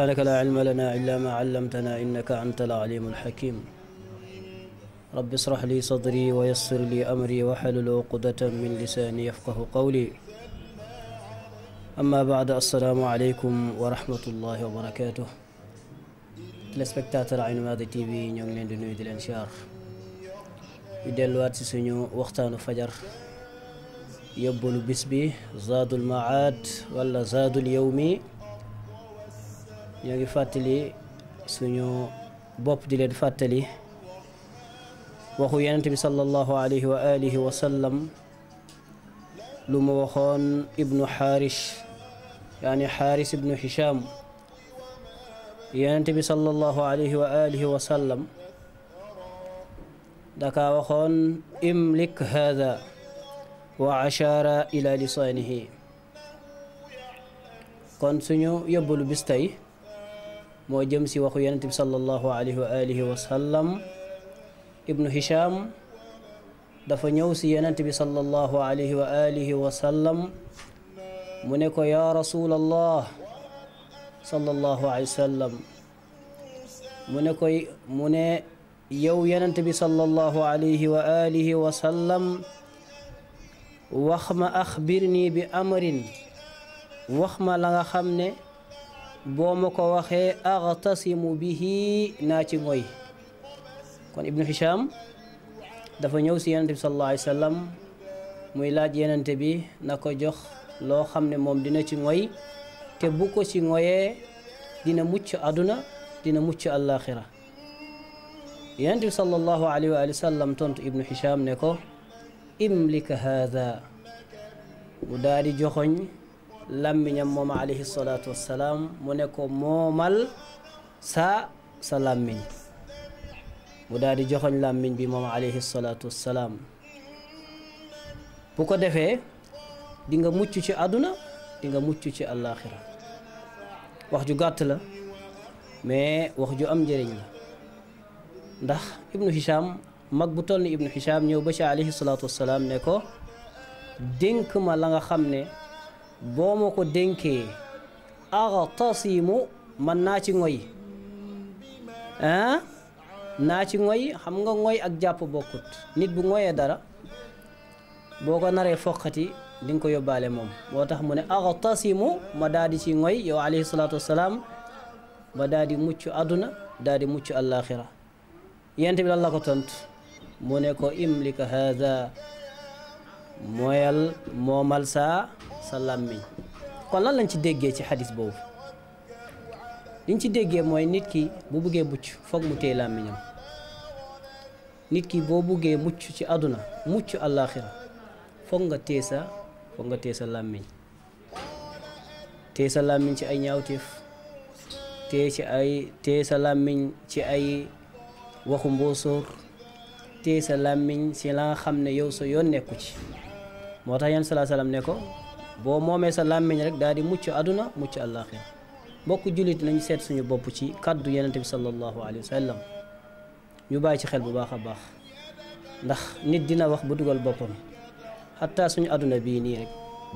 سبحانك لا علم لنا إلا ما علمتنا إنك أنت العليم الحكيم رب اشرح لي صدري ويسر لي أمري واحلل عقدة من لساني يفقه قولي أما بعد السلام عليكم ورحمة الله وبركاته téléspectateur Aïnou Mady TV ñoo ngi leen di nuyu di leen siyaar ñu delluwaat ci suñu waxtaanu fajar yóbbalu bis bi zaadul maad wala zaadul yawmi ñoo ngi fàttali suñu bopp di leen fàttali waxu yonent bi sallallahu alayhi wa alihi wa sallam lu mu waxoon ibnu xaaris yaani xaaris ibnu hisham yonent bi sallallahu alayhi wa alihi wa sallam daka waxoon imlik hada wa ashara ila lisaanihi kon suñu yóbbalu bis tey moo jëm si waxu yonent bi sallallahu alayhi wa alihi wa sallam ibnu hisham dafa ñëw si yonent bi sallallahu alayhi wa alihi wa sallam mu ne ko ya rasulallah sallallahu alayhi wa sallam mu ne yow yonent bi sallallahu alayhi wa alihi wa sallam wax ma axbirni bi amrin wax ma la nga xam ne boo ma ko waxee aghtasimu bihi naa ci mooy kon ibnu hisham dafa ñëw si yonent bi sallallahu alayhi wa sallam muy laaj yonent bi na ko jox loo xam ne moom dina ci ngoy te bu ko ci ngoyee dina mucc àdduna dina mucc àllaaxira yonent bi sallallahu alayhi wa sallam tontu ibnu hisham ne ko imlik haada mu daal di joxoñ làmmiñam moom alayhi salaatu wassalaam mu ne ko moomal sa làmmiñ mu daal di joxoñ làmmiñ bi moom alayhi salaatu wassalaam bu ko defee di nga mucc ci àdduna di nga mucc ci àllaaxira wax ju gàtt la mais wax ju am njëriñ la ndax ibnu hisham mag bu toll ni ibnu hisham ñëw ba ci alayhi salaatu wassalaam ne ko dénk ma la nga xam ne boo ma ko dénkee aghtasimu man naa ci ngoy naa ci ngoy xam nga ngoy ak jàpp bokkut nit bu ngoyee dara boo ko naree foqati di nga ko yóbbaale moom moo tax mu ne aghtasimu ma daal di ci ngoy yow alayhi salaatu wassalaam ba daal di mucc àdduna daal di mucc àllaaxira yent bi lan la ko tontu mu ne ko imlika haada moomal sa làmmiñ kon lan lañ ci déggee ci xadis boobu liñ ci déggee mooy nit ki bu buggee mucc foog mu téye làmmiñam nit ki boo buggee mucc ci àdduna mucc àllaaxira foog nga téye sa làmmiñ téye sa làmmiñ ci ay ñaawteef téye sa làmmiñ ci ay waxu mboosóor téye sa làmmiñ ci la nga xam ne yow sa yoon nekku ci moo tax yan salaa salaam ne ko boo moomee sa làmmiñ rek daal di mucc àdduna mucc àllaaxira mbokk jullit nañu seet suñu bopp ci kàddu yonent bi sallallahu alayhi wa sallam ñu bàyyi ci xel bu baax a baax ndax nit dina wax ba dugal boppam xataa suñu àdduna bii nii rek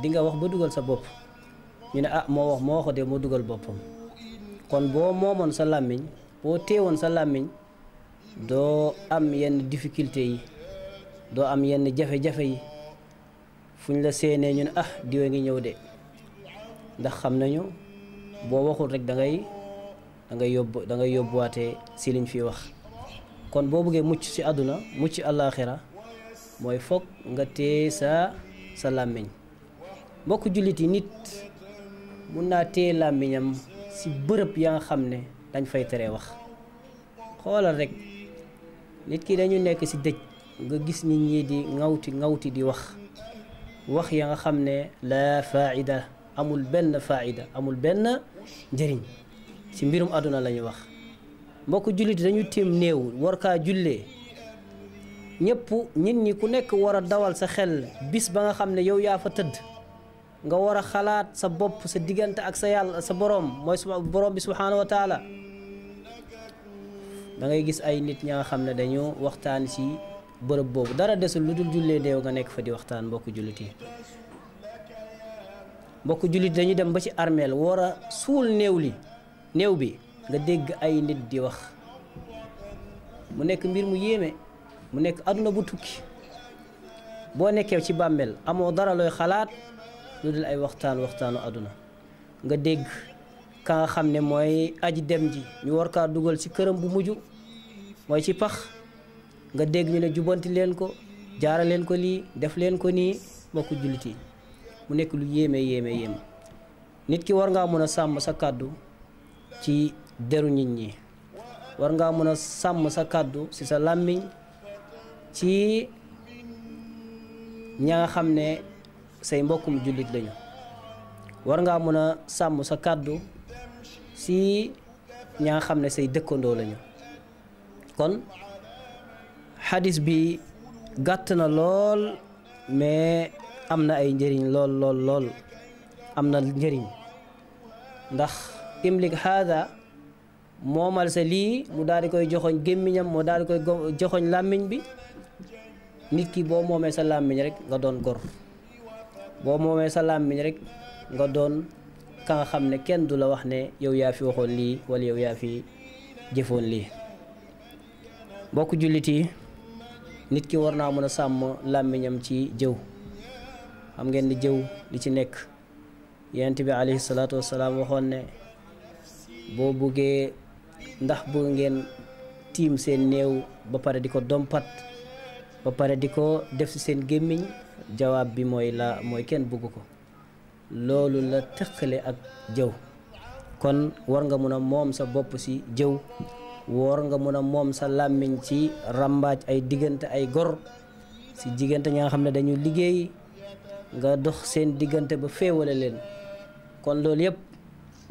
di nga wax ba dugal sa bopp ñu ne moo wax de moo dugal boppam kon boo moomoon sa làmmiñ boo teewoon sa làmmiñ doo am yenn difficulté yi doo am yenn jafe-jafe yi fu ñu la séenee ñu ne diwe ngi ñëw de ndax xam nañu boo waxul rek da ngay yóbbuwaatee si liñ fi wax kon boo bëggee mucc ci àdduna mucc àllaaxira mooy foog nga téye sa làmmiñ mbokk jullit yi nit mun naa téye làmmiñam ci bërëb ya nga xam ne dañ fay tere wax xoolal rek nit ki dañu nekk ci dëj nga gis nit ñi di ŋawti di wax ya nga xam ne la faida amul benn njëriñ ci mbirum àdduna la ñuy wax mbokk jullit dañu téem néew war kaa jullee ñëpp nit ñi ku nekk war a dawal sa xel bis ba nga xam ne yow yaa fa tëdd nga war a xalaat sa bopp sa diggante ak sa yàlla sa borom mooy borom bi subhaanahu wa taala da ngay gis ay nit ña nga xam ne dañu waxtaan ci bërëb boobu dara desul lu dul jullee néew nga nekk fa di waxtaan mbokk jullit yi mbokk jullit dañu dem ba ci armeel war a suul néew li néew bi nga dégg ay nit di wax mu nekk mbir mu yéeme mu nekk àdduna bu tukki boo nekkee ci bàmmeel amoo dara looy xalaat lu dul ay waxtaanu àdduna nga dégg ka nga xam ne mooy aji dem ji ñu war kaa dugal ci këram bu mujj mooy ci pax nga dégg ñu ne jubanti leen ko jaara leen ko lii def leen ko nii mbokku jullit yi mu nekk lu yéeme nit ki war ngaa mën a sàmm sa kàddu ci deru nit ñi war ngaa mën a sàmm sa kàddu ci sa làmmiñ ci ña nga xam ne say mbokkum jullit lañu war ngaa mën a sàmm sa kàddu ci ña nga xam ne say dëkkandoo lañu kon xadis bi gàtt na lool mais am na ay njëriñ lool am na njëriñ ndax imlik haada moomal sa lii mu daal di koy joxoñ gémmiñam moo daal di koy joxoñ làmmiñ bi nit ki boo moomee sa làmmiñ rek nga doon gor boo moomee sa làmmiñ rek nga doon ka nga xam ne kenn du la wax ne yow yaa fi waxoon lii wala yow yaa fi jëfoon lii mbokk jullit yi nit ki war naa mën a sàmm làmmiñam ci jëw xam ngeen ni jëw li ci nekk yonent bi alayhi salaatu wasalaam waxoon ne boo buggee ndax bëgg ngeen tiim seen néew ba pare di ko dompat ba pare di ko def ci seen gémmiñ jawaab bi mooy kenn bëgg ko loolu la tëqale ak jëw kon war nga mën a moom sa bopp ci jëw war nga mën a moom sa làmmiñ ci ràmbaaj ay diggante ay gor ci diggante ñi nga xam ne dañu liggéey nga dox seen diggante ba féewale leen kon loolu yëpp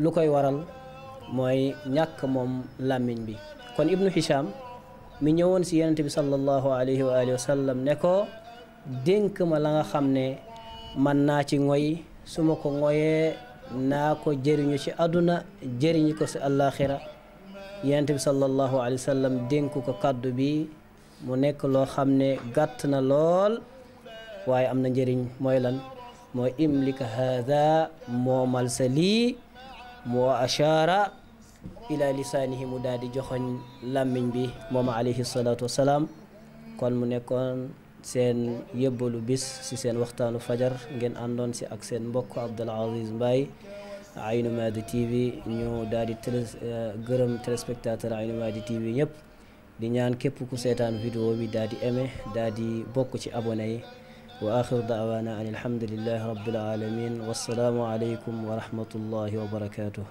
lu koy waral mooy ñàkk moom làmmiñ bi kon ibnu Hisham mi ñëwoon ci yonent bi sallallahu alayhi wa alihi wa sallam ne ko dénk ma la nga xam ne man naa ci ngoy su ma ko ngoyee naa ko jëriñu ci àdduna jëriñu ko ci àllaaxira yonent bi sallallahu alayhi wa sallam dénk ko kàddu bi mu nekk loo xam ne gàtt na lool waaye am na njëriñ mooy lan mooy imlika haada moomal sa lii moo ashaara ila lisaanihi mu daal di joxoñ làmmiñ bi moom alayhi salaatu wasalaam kon mu nekkoon seen yëbbalu bis ci seen waxtaanu fajar ngeen àndoon ci ak seen mbokk Abdul Aziz Mbaye Aynu Maadi TV ñu daal di gërëm téléspectateur Aynu Maadi TV ñëpp di ñaan képp ku seetaan vidéo bi daal di aimé daal di bokk ci abonné yi wa axiru da'waana an alhamdulillahi rabbil alamin wassalaamu alaykum wa rahmatullahi wa barakatuh